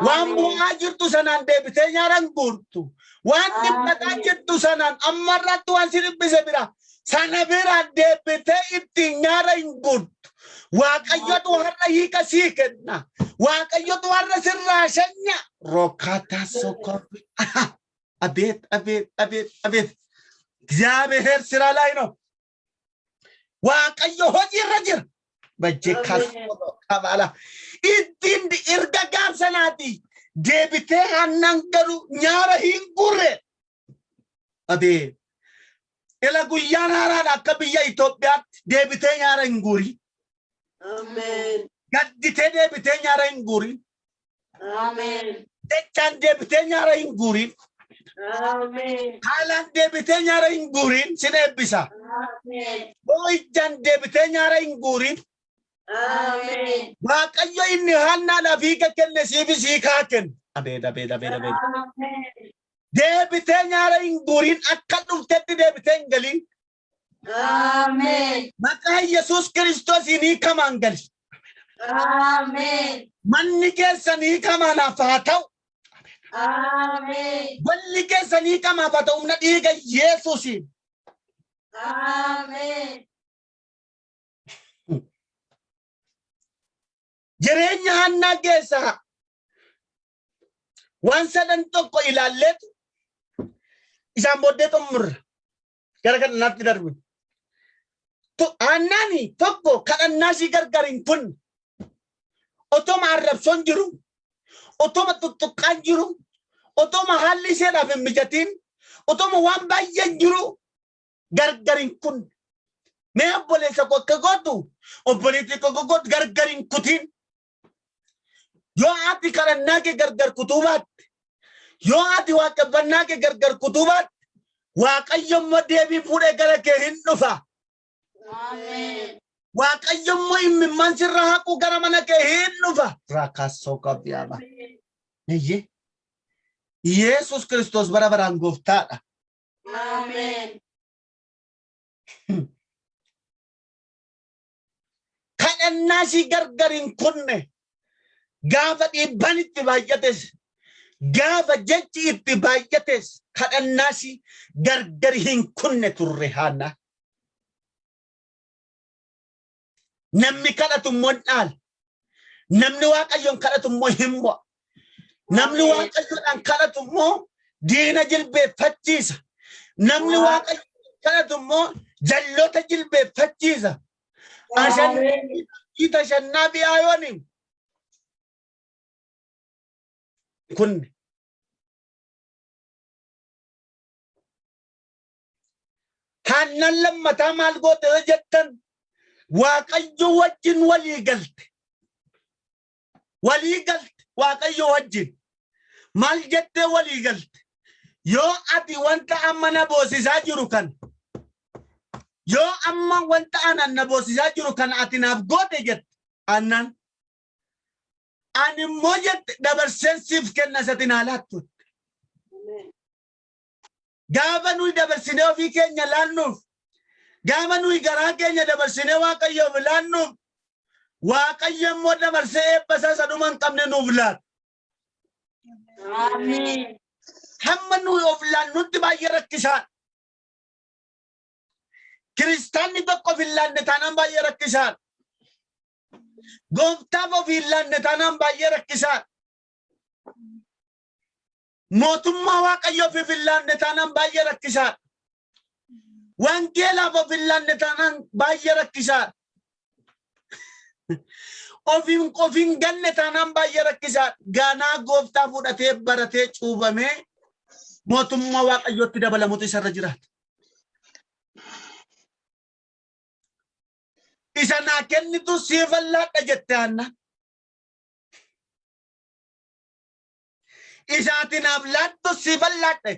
Waan bu'aa jirtu sanaan deebitee nyaara hin guurtu. Waan dhiphataa jirtu sanaan, ammarratti waan si dhiphise bira sana bira deebitee ittiin nyaara hin guurtu. Waaqayyotu har'a hiika sii kenna. Waaqayyotu har'a sirraa shanya. Rokaataa sokorri. አቤት አቤት አቤት አቤት፣ እግዚአብሔር ስራ ላይ ነው። Waaqayyo hojii irra jira. Bajjee kabala. Ittiin erga gaaf sanaati deebitee Haannaan garuu nyaara hin guurre. Abeet. Ila, guyyaan haaraadha, akka biyya Itoophiyaatti deebitee nyaara hin guuri. Ameen. Gadditee deebitee nyaara hin guurin. Ameen. Jechaan deebitee nyaara hin guurin. Ameen. Haalaan deebitee nyaara hin guurin, sin eebbisa. Ameen. Boo'ichaan deebitee nyaara hin guurin. Ameen. Waaqayyo inni Haannaadhaaf hiika kenne siifis hiikaa kenna. Abeet abeet abeet abeet. Ameen. Deebitee nyaara hin guurin, akka dhuftetti deebitee hin galin. Ameen. Maqaa Yesuus Kiristoosiin hiikamaan gali. Ameen. Manni keessan hiikamaanaaf haa ta'u. Ameen. Balli keessan hiikamaaf haa ta'u humna dhiiga Yesuusiin. Ameen. Jireenya Haannaa keessaa waan sadan tokko ilaalleetu isaan booddee xumurra. Gara kadhannaatti darbu. Haannaani tokko kadhannaa ishii gargar hin kunne. Otoma arrabsoon jiru, otoma tuttuqqaan jiru, otoma haalli isheedhaaf hin mijatiin, otoma waan baay'een jiru gargar hin kunne. Mee obboleessa koo akka gootu, obboleettii koo akka gootu, gargar hin kutiin. Yoo ati kadhannaa kee gargar kutuu baatte, yoo ati waaqeffannaa kee gargar kutuu baatte, Waaqayyo immoo deebii fuudhee gara kee hin dhufa. Ameen. Waaqayyo immoo imimmaan sirra haquu gara mana kee hin dhufa. Rakkassoo qabdiyaama. Eeyyee. Yesus Kiristoos bara baraan gooftaadha. Ameen. Kadhannaa ishii gargar hin kunne. Gaafa dhiibbaan itti baay'ates, gaafa jechi itti baay'ates, kadhannaa ishii gargar hin kunne turre Haannaa. Namni kadhatu immoo hin dhaala. Namni Waaqayyoon kadhatu immoo hin mo'a. Namni Waaqayyoodhaan kadhatu immoo diina jilbeeffachiisa. Namni Waaqayyoodhaan kadhatu immoo jalloota jilbeeffachiisa. Ashannaa bi'aayooni. Kun Haannaan lammataa maal goote yoo jettan Waaqayyo wajjin walii galte. Walii galte Waaqayyo wajjin. Maal jettee walii galte? Yoo ati wanta amma na boosisaa jiru kana yoo amma wanta anan na boosisaa jiru kana ati naaf goote jette Haannaan. Ani immoo jette dabarseen siif kenna isati naa laattu. Gaafa nuyi dabarsinee ofii keenya laannuuf, gaafa nuyi garaa keenya dabarsinee Waaqayyoof laannuuf, Waaqayyo immoo dabarsee eebba isaa isa dhuma hin qabne nuuf laata. Ameen. Hamma nuyi of laannutti baay'ee rakkisaadha. Kiristaanni tokko of hin laanne taanaan baay'ee rakkisaadha. Gooftaaf of hin laanne taanaan baay'ee rakkisaadha. Mootummaa Waaqayyoof of hin laanne taanaan baay'ee rakkisaadha. Wangeelaaf of hin laanne taanaan baay'ee rakkisaadha. Of hin ganne taanaan baay'ee rakkisaadha. Ganaa gooftaa fudhatee baratee cuubamee mootummaa Waaqayyootti dabalamutu isarra jiraata. Isa naa kennitu siifan laadha jette Haannaan. Isa ati naaf laattu siifan laadha.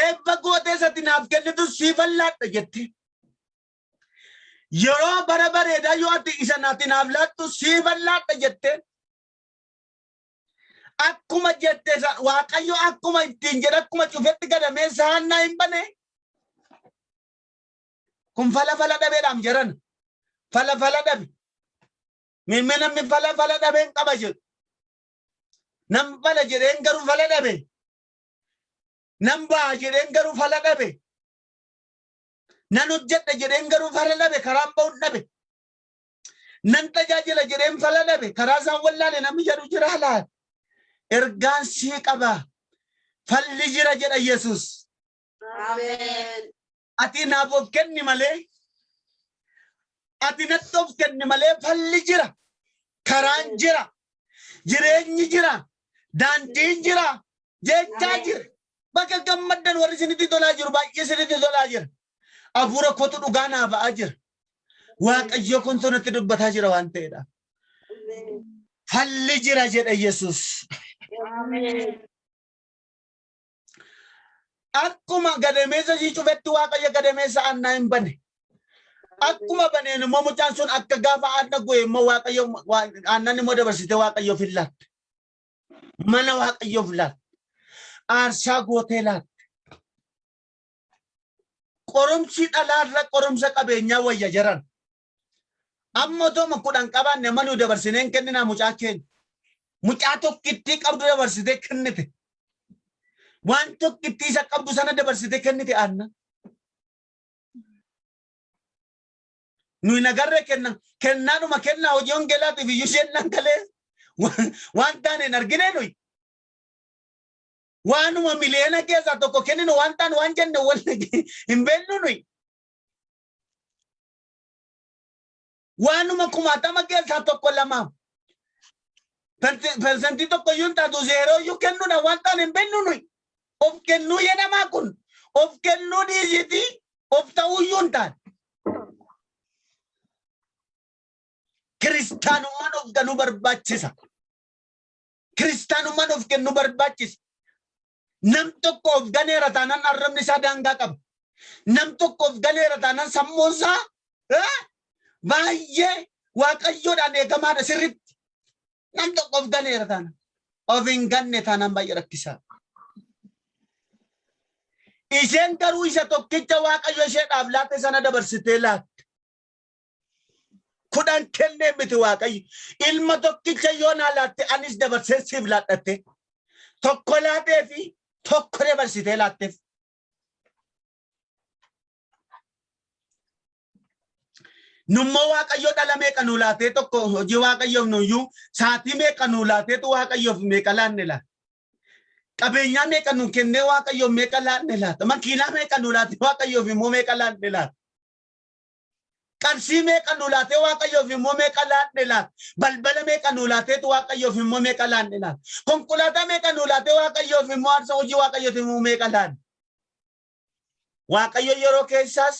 Eebba gootee isa ati naaf kennitu siifan laadha jette. Yeroo bara bareedaa yoo ati isa ati naaf laattu siifan laadha jette. Akkuma jette Waaqayyo akkuma ittiin jedhe akkuma cufetti gadameessa Haannaa hin bane. Kun fala fala dhabeedhaam jaran. Fala fala dhabe. Mimmee namni fala fala dhabeen qaba jedhu. Nam fala jedheen garuu fala dhabe. Nan ba'a jedheen garuu fala dhabe. Nan hojjedha jedheen garuu fala dhabe karaan ba'uun dhabe. Nan tajaajila jedheen fala dhabe karaa isaan wallaale namni jedhu jira laata. Ergaan sii qaba. Falli jira jedha Yesuus. Ameen. Ati naaf of kenni malee. Ati natti of kenni malee falli jira. Karaan jira. Jireenyi jira. Daandiin jira. Jechaa jira. Bakka gammaddan warri isinitti tolaa jiru baay'ee isinitti tolaa jira. Hafuura kootu dhugaa naa ba'aa jira. Waaqayyo kun natti dubbataa jira waan ta'eedha. Falli jira jedha Yesuus. Ameen. Akkuma gadameessa ishii cufetti Waaqayyo gadameessa Annaa hin bane. Akkuma baneen immoo mucaan sun akka gaafa aanna gu'e immoo Waaqayyo aannan immoo dabarsitee Waaqayyoof hin laatte. Mana Waaqayyoof laatte. Aarsaa gootee laatte. Qorumsi dhalaarra qorumsa qabeenyaa wayya jaran. Amma otoo 10 qabaanne amma nuyi dabarsinee hin kenninaa mucaa keenya. Mucaa tokkittii qabdu dabarsitee kennite. Waan tokkittii isa qabdu sana dabarsitee kennite Aanna. Nuyi nagarree kenna kennaadhuma kennaa hojii wangeelaatiif iyyuu isheen dhangalee waan taane hin argine nuyi. Waanuma miliyoona keessaa tokko kenninu waan taane waan jenne wal hin beeknu nuyi. Waanuma kumaatama keessaa tokko lama persentii tokko iyyuu hin taatu zeeroo iyyuu kennuudha waan taane hin beeknu nuyi. Of kennuu jedhamaa kun of kennuu dhiisitii of ta'uu iyyuu hin taane. Kiristaanummaan of ganuu barbaachisa. Kiristaanummaan of kennuu barbaachisa. Nam tokko of ganeera taanaan arrabni isaa daangaa qaba. Nam tokko of ganeera taanaan sammuun isaa baay'ee waaqayyoodhaan eegamaadha sirriitti. Nam tokko of ganeera taanaan. Of hin ganne taanaan baay'ee rakkisaa. Isheen garuu isa tokkicha waaqayyo isheedhaaf laate sana dabarsitee laatte. 10 kennee miti Waaqayyo. Ilma tokkicha yoo naa laatte anis dabarsee siif laadhatte. Tokko laatee fi tokko dabarsitee laatteef. Nummoo Waaqayyo dhala meeqa nuu laatee tokko hojii Waaqayyoof nuyyuu saatii meeqa nuu laateetu Waaqayyoof meeqa laanne laata? Qabeenyaa meeqa nuu kennee Waaqayyoof meeqa laanne laata? Makiinaa meeqa nuu laatee Waaqayyoof immoo meeqa laanne laata? Qarshii meeqa nuu laatee Waaqayyoof immoo meeqa laanne laata? Balbala meeqa nuu laateetu Waaqayyoof immoo meeqa laanne laata? Konkolaataa meeqa nuu laatee Waaqayyoof immoo aarsa hojii Waaqayyoof immoo meeqa laanne? Waaqayyo yeroo keessaas,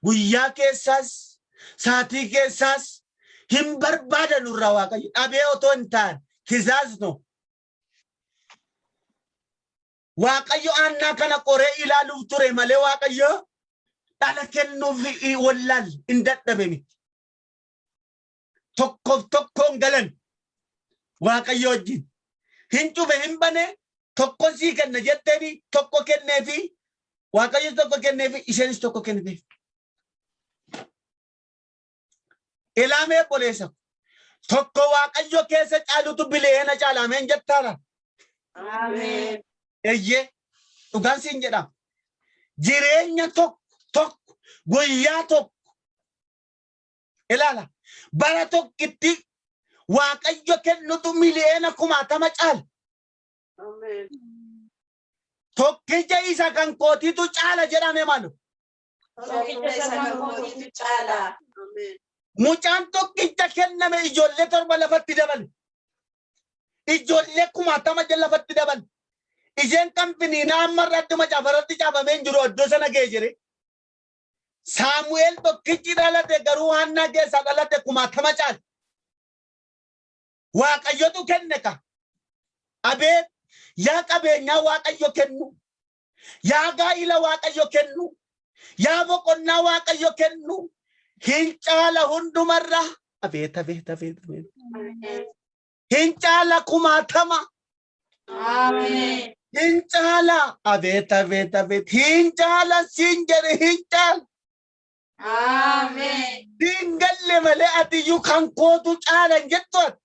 guyyaa keessaas, saatii keessaas hin barbaada nurraa. Waaqayyo dhabee otoo hin taane tizaaz no. Waaqayyo aannaa kana qoree ilaaluuf ture malee Waaqayyo dhala kennuuf wallaal hin dadhabe miti. Tokkoof tokkoon galan Waaqayyo wajjin. Hin cufe, hin bane. Tokkon sii kenna jetteeni tokko kenneefi, Waaqayyo tokko kenneefi, isheenis tokko kenniteef. Ilaamee obboleessa, tokko Waaqayyo keessa caalutu biliyeena caala. Ameen jettaara? Ameen. Eyyee, dhugaan siin jedhama. Jireenya tokko tokko, guyyaa tokko ilaala. Bara tokkitti Waaqayyo kennutu miliyeena kumaatama caala. Ameen. Tokkicha isa kan kootiitu caala jedhame malu. Tokkicha isa kan kootiitu caala. Ameen. Mucaan tokkicha kenname ijoollee torba lafatti dabale. Ijoollee kumaatama jala lafatti dabale. Isheen kan Finiinaa amma irratti macaafa irratti caafamee hin jiru, iddoo sana ga'e jedhe. Saamu'eel tokkichi dhalate garuu Haannaa keessaa dhalate kumaatama caala. Waaqayyotu kenne ka. Abeet yaa qabeenyaa Waaqayyo kennu. Yaa gaa'ila Waaqayyo kennu. Yaa boqonnaa Waaqayyo kennu. Hin caala hundumarra. Abeet, abeet, abeet, abeet. Hin caala kumaatama. Ameen. Hin caala. Abeet, abeet, abeet. Hin caala siin jedhe, hin caala. Ameen. Siin galle malee ati iyyuu kan kootu caala hin jettu ati.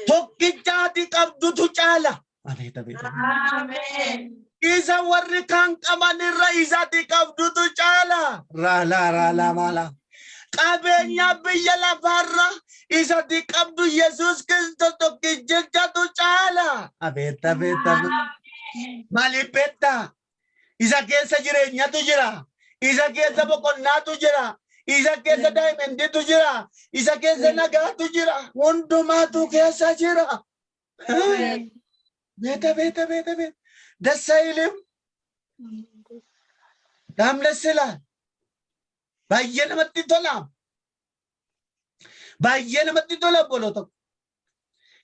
Tokkicha ati qabdutu caala. Abeet, abeet, abeet. Ameen. Isa warri kaan qaban irra isa ati qabdutu caala. Raalaa raalaa maala. Qabeenya biyya lafaarra isa ati qabdu Yesuus Kiristoos tokkichatu caala. Abeet, abeet, abeet. Maaliif beektaa? Isa keessa jireenyatu jira. Isa keessa boqonnaatu jira. Isa keessa daa'imanditu jira. Isa keessa nagaatu jira. Hundumaatu keessa jira. Beeta, beeta, beeta, beeta. ደስ አይልም? በጣም ደስ ይላል። Baay'ee namatti tola. Baay'ee namatti tola, obboloota.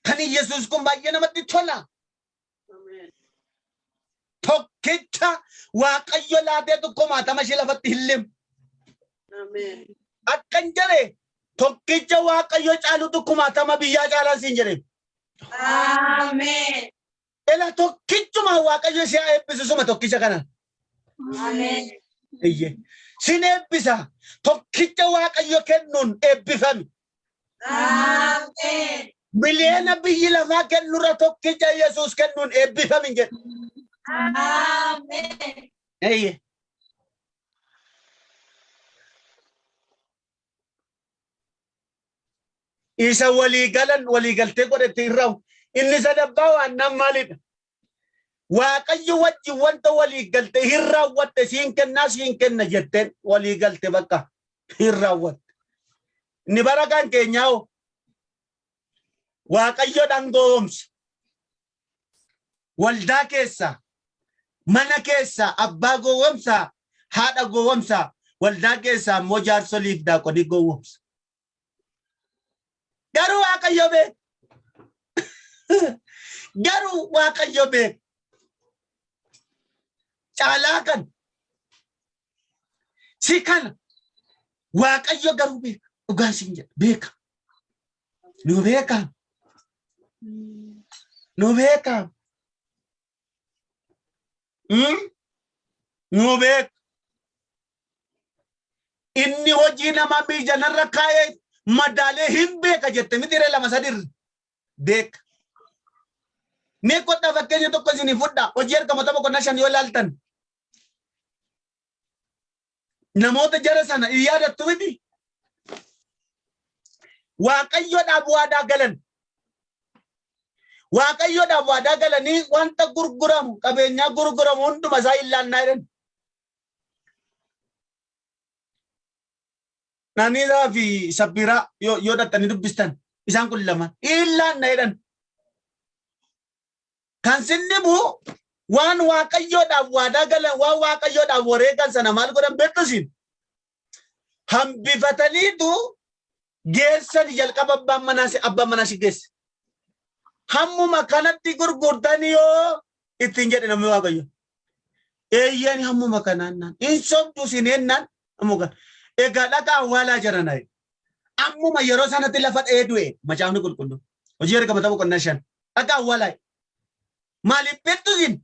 Kan Yesuus kun baay'ee namatti tola. Tokkicha Waaqayyo laateetu kumaatama ishee lafatti hin limu. Akkan jedhe, tokkicha Waaqayyo caalutu kumaatama biyyaa caalaa siin jedhe. Ameen. Ela tokkichuma Waaqayyo ishee haa eebbisu, suma tokkicha kana. Ameen. Iyye. Sin eebbisa. Tokkicha Waaqayyo kennuun eebbifami. Ameen. Miliyoona biyyi lafaa kennurra tokkicha Yesuus kennuun eebbifami jedhu. Ameen. Iyye. Isa walii galan, walii galtee godhate irraa inni sadaffaa waan nan maalidha? Waaqayyo wajjin wanta walii galte hin raawwatte. Siin kennaa, siin kenna jetteen walii galte, bakka hin raawwatte. Inni bara kan keenyaa hoo? Waaqayyo dhangoomsa. Waldaa keessa, mana keessa abbaa gowwomsa, haadha gowwomsa, waldaa keessa ammoo jaarsoliif daaqonii gowwomsa. Garuu Waaqayyo beeka. Garuu Waaqayyo beeka. Caalaa kan si kana Waaqayyo garuu beeka. Dhugaa siin jedha, beeka. Nu beeka. Nu beeka. Nu beeka. Inni hojii namaa miijanarra kaa'ee madaalee hin beeka jette miti ree, lama sadirra beeka. Mee kodhaa fakkeenya tokko isinii fudhaa. Hojii Ergamoota boqonnaa 5 yoo ilaaltan. Namoota jara sana hin yaadattu miti. Waaqayyoodhaaf waadaa galan. Waaqayyoodhaaf waadaa galanii wanta gurguramu qabeenyaa gurguramu hunduma isaa hin laannaa jedhan. Ananiisaa fi Saphiiraa yoo dhattanii dubbistan isaan kun lama hin laanna jedhan. Kan sin dhibu waan Waaqayyoodhaaf waadaa galan, waan Waaqayyoodhaaf wareegan sana maal godhan beektu isin? Hambifataniitu geessan. Jalqaba abbaan manaa si geesse. Hammuma kanatti gurgurtanii yoo ittiin jedhe namni Waaqayyo. Eeyyeen, hammuma kanaan naan. Hin sobdu isin ennaan hammuma kana. Egaa dhaqaa awwaalaa jiran ayi. Ammuma yeroo sanatti lafa dha'ee du'e Macaafni Qulqulluu. Hojii Ergamoota boqonnaa 5. Dhaqaa awwaalaa. Maaliif beektu isin?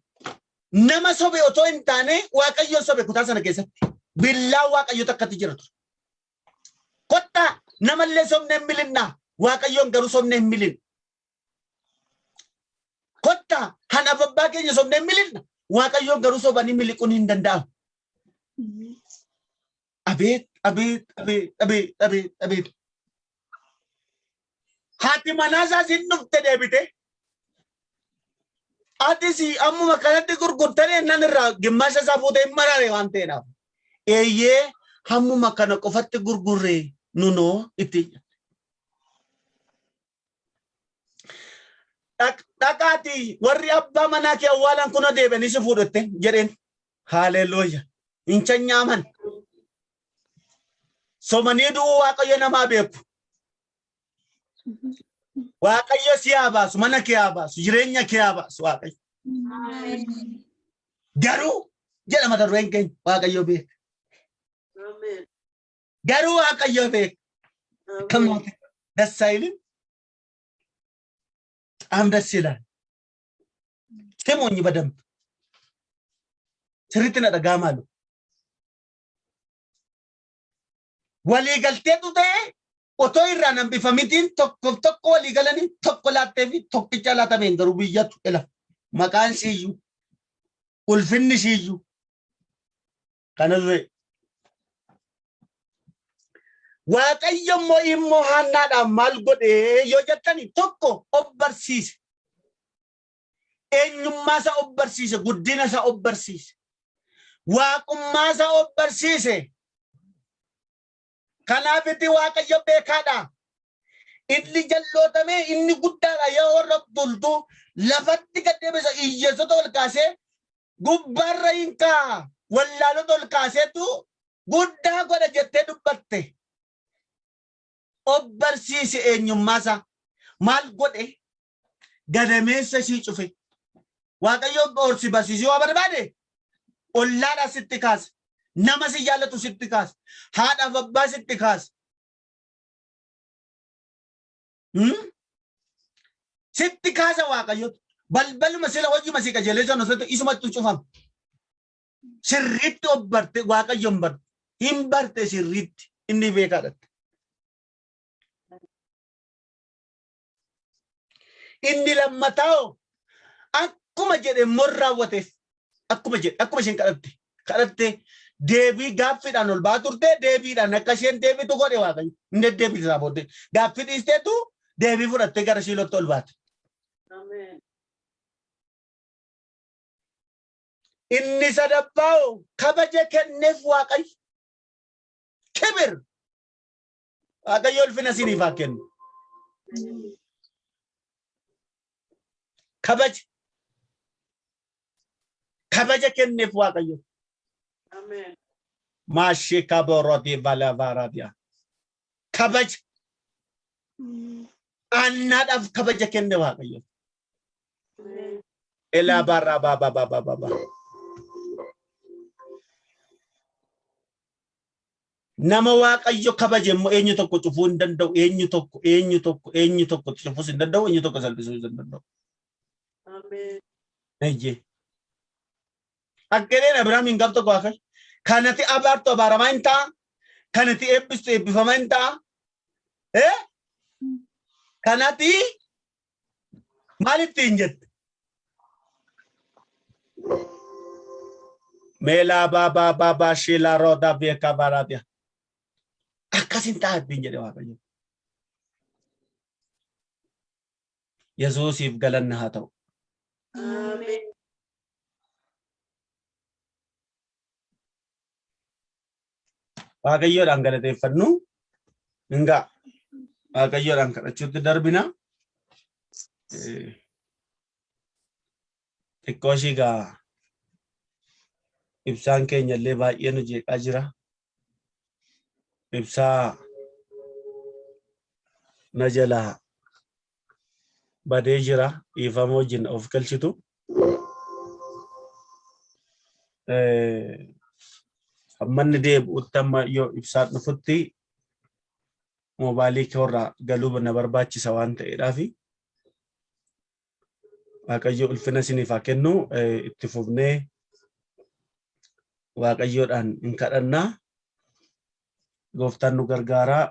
Nama sobe otoo hin taane Waaqayyoon sobe kutaa sana keessatti. Billaa Waaqayyo takkatti jira ture. Kottaa, namallee sobne hin milinnaa. Waaqayyoon garuu sobne hin milin. Kottaa, kan abbaa keenya sobne hin milinna. Waaqayyoon garuu sobanii miliquun hin danda'amu. Abeet, abeet, abeet, abeet, abeet, abeet. Haati manaa isaas hin dhufte deebite. Atis ammuma kanatti gurgurtanii nan irraa gimmaasha isaa fuutee hin maraare waan ta'eedhaaf. Eeyyee, hammuma kana qofatti gurgurree nunoo itti. Dhaqaatii warri abbaa manaa kee awwaalan kun deebi'anii si fuudhatte jedheen. Haaleluyya. Hin chanyaaman. Somanii du'uu Waaqayyo namaa beeku. Waaqayyo si haa baasu, mana kee haa baasu, jireenya kee haa baasu Waaqayyo. Garuu jedha mata dureen keenya, Waaqayyo beeka. Garuu Waaqayyo beeka. Akkam namatti ደስ አይልም? በጣም ደስ ይላል። ስሙኝ በደንብ፣ sirriitti na dhagaa maalu. Waliigalteetu ta'e otoo irraan hambifamitiin tokkoof tokko walii galanii tokko laattee fi tokkicha laatameen garuu biyyatu ila maqaan siyyuu ulfinni siyyuu kana ture. Waaqayyo immoo Haannaadhaan maal godhee yoo jettani, tokko of barsiise. Eenyummaa isaa of barsiise, guddina isaa of barsiise. Waaqummaa isaa of barsiise. Kanaaf itti Waaqayyo beekaadha. Inni jallootame inni guddaadha, yoo warra tultu lafatti gad deebisa, hiyyeessota ol kaasee gubbaarra hin kaa'a, wallaalota ol kaaseetu guddaa godha jettee dubbatte. Of barsiise eenyummaasaa. Maal godhe? Gadameessa ishii cufe. Waaqayyo orsi barsiisuu yoo barbaade ollaadhaa sitti kaasa. Nama si jaallatu sitti kaasa. Haadhaaf abbaa sitti kaasa. Sitti kaasa Waaqayyotu. Balbaluma sila hojii masii qajeelee sana osoo isumatti cufama. Sirriitti of barte, Waaqayyo hin barte. Hin barte sirriitti, inni beekaadhatte. Inni lammataa akkuma jedhe immoo raawwateef, akkuma jedhe, akkuma isheen kadhatte deebii gaaffiidhaan ol baa turte, deebiidhaan akka isheen deebitu godhe Waaqayyo. Hin deddeebite isaa booddee. Gaaffii dhiisteetu deebii fudhattee gara Shiilootti ol baate. Inni sadaffaa kabaja kenneef Waaqayyo. ክብር. Waaqayyo ulfina isiniif haa kennu. Kabaja. Kabaja kenneef Waaqayyo. Maashee kaboroti balavaaraadiyaa. Kabaja. Aannaadhaaf kabaja kenne Waaqayyo. Elaa barraa baabaa baabaa baabaa. Nama Waaqayyo kabaje immoo eenyu tokko cufuu hin danda'u. Eenyu tokko, eenyu tokko, eenyu tokko cufuus hin danda'u, eenyu tokko salphisuu hin danda'u. Eeyyee. Akkaneen Abiraamiin gaaf tokko Waaqayyo. Kanati abaartu abaaramaa hin ta'a. Kanati eebbistu eebbifamaa hin ta'a. Eh? Kanati maal ittiin jette? Meelaa baabaa baabaa shiilaa roodaa beekaa baaraatiya. Akkasin ta'a ittiin jedhe Waaqayyo. Yesuusiif galanni haa ta'u. Ameen. Waaqayyoodhaan galateeffannu hingaa Waaqayyoodhaan kadhachuutti darbina. Xiqqoo ishii gaa ibsaan keenya illee baay'ee nu jeeqaa jira. Ibsaa na jalaa badee jira dhiifama wajjin of galchitu. Hamma inni deebi'utti amma yoo ibsaan dhufutti mobaayilii koorraa galuu na barbaachisa waan ta'eedhaafi. Waaqayyo ulfina isiniif haa kennu. Itti fufnee Waaqayyoodhaan hin kadhannaa. Gooftaan nu gargaaraa.